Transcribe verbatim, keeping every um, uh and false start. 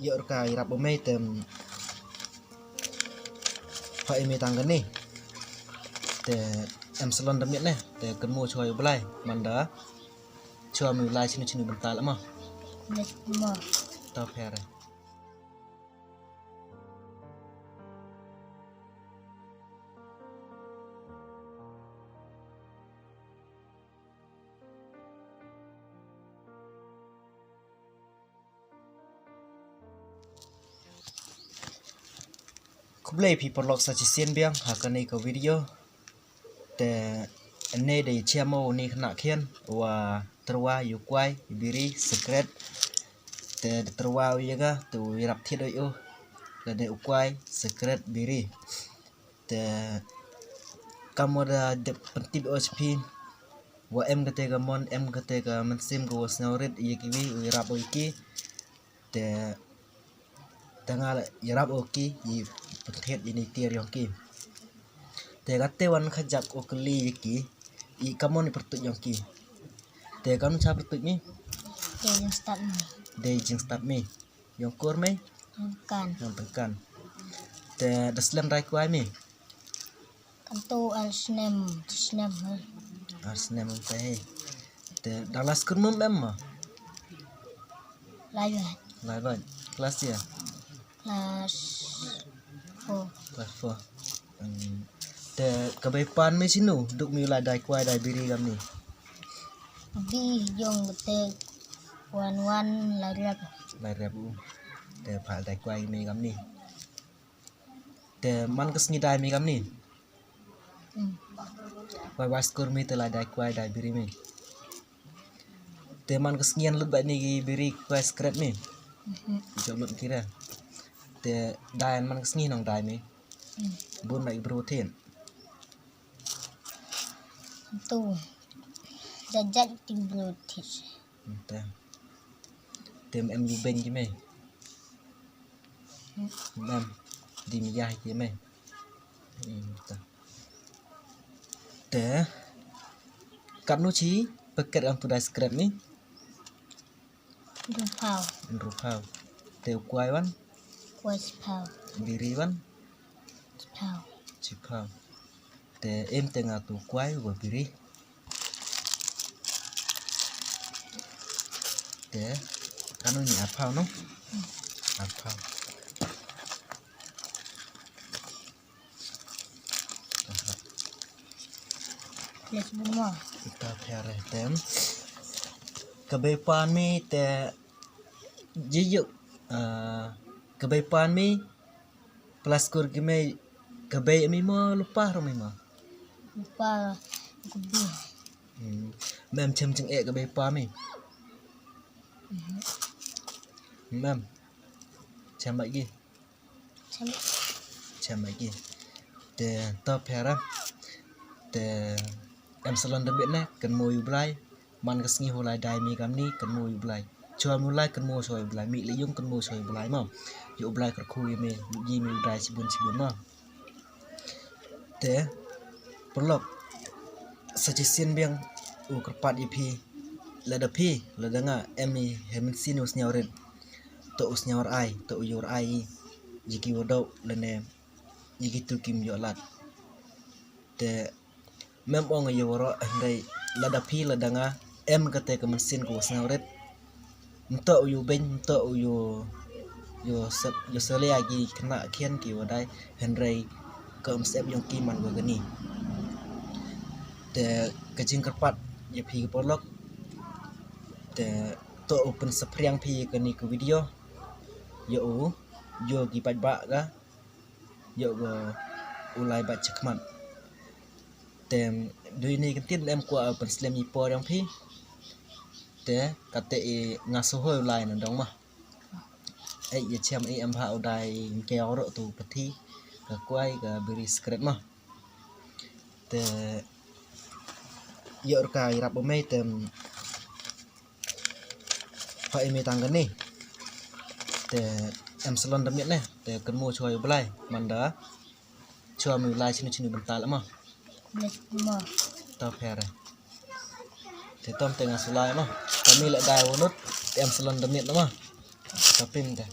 Ïoh rka ïarap u mei te em. Pha i mei tang kane. Te em salon da miet ne. Te kynmaw shuwa ïa u Blai. Manda shuwa mei u lai chinu chinu bynta la ma. Mo. Ta pher. Khublei phi paralok sa shisien biang ha kane ka video. Te ane dei chemo uni khynnah khian wa tyrwa ïa u kwai biri sikret. Te da tyrwa u ïa nga te u ïarap thied u ïa u. Lane u kwai sikret biri. Te kam wa da dep pyntip o sha phi. Wa em kate ka mon, em kate ka mynsiem ka wa sngewrit ïa kiwi u ïarap o ïa ki. Te tang nga la ïarap o ki i pynkhet i ni tiar yong ki. Te kate wan kha jak o kali i ki i kamon i pyrtuit yong ki. Te kam cha pyrtuit mi. Te jingstad mi. Te jingstad mi. Yong kur mi. Kan. Yong kan. Te da slem dai kwai mi. Kan tu al snem, snem. Al snem te he. Te dang la skul mum em ma. Lai ba. Lai ba. Class ya. Class four. Class four. Te ka bei pan mi sinu duk mi lai dai kwai dai biri kam ni. Bi yong te wan wan lai rep. Lai rep u. Te phal dai kwai mi kam ni. Te man ka sngi dai mi kam ni. Wai wai skur mi te lai dai kwai dai biri mi. Te man ka sngi an lut bai ni ki biri kwai skret mi. Jom lut kira. Te dai an man ka sngi nong dai mi. Bun bai bru thin. Tu. Jajat ti bru thin. Te. Te em yu ben ki me. Em di mi ya ki me. Te. Kat nu chi paket ang tu dai skret ni. Rupau. Rupau. Te kwai wan. Kwai chipau. Biri wan. Chipau. Chipau. Te em te nga tu kwai wa biri. Te kanu ni arpau no. Arpau. Let's go mo. Kita pere tem. Ka bei pan mi te jiyu. Ka bei pan mi. Plaskur ki mei ka bei mi mo lupa ro mi mo. Lupa ku bi. Mem chem ching e ka bei pa mi. Mem chem ba gi. Chem ba gi. Te to pera. Te em salon da bit ne kan mo yu blai. Man ka sngi hu lai dai mi kam ni kan mo yu blai. Chua mu lai kan mo chua yu blai mi le yung kan mo chua yu blai ma. Yu blai kar khu yu mi yu mi dai chibun chibun ma. Te paralok sa chi sien biang u kyrpad ïa phi lada phi lada nga em i hemen sin u sniaw rit to u sniaw rai to u yor ai ïa ki wa dok lane ïa ki tu kim yor lad. Te mem ong ïa waro hynrei lada phi lada nga em kate ka mynsiem ka wa sngewrit. Mto u yu beng mto u yu yu sep yu selia ki kena kian ki wadai hynrei ka um sep yong ki man wa gani. Te ka jingkyrpad ïa phi ka paralok. Te to u pynsapriang phi kani ka video. Ïa u ïa ki paidbah ka ïoh ba u lai ba chakmat. Te dui ni kan tin em kwa pynslem i por yong phi. Te kate i nga suhoi u lai na dong ma. Ei ya chem i em ha u dai ke oro tu pati ka kwai ka biri skret ma. Te ïoh ka i rap mei te Pha imi tang kane. Te em salon da miet ne. Te kynmaw chwa ïa u Blai. Manda chwa mi u lai chini chini bynta la ma. Blai ma. Ta pher. Te tom te nga sulai ma. Kami la dai wonut. Te em salon da miet la ma. Ta pim te.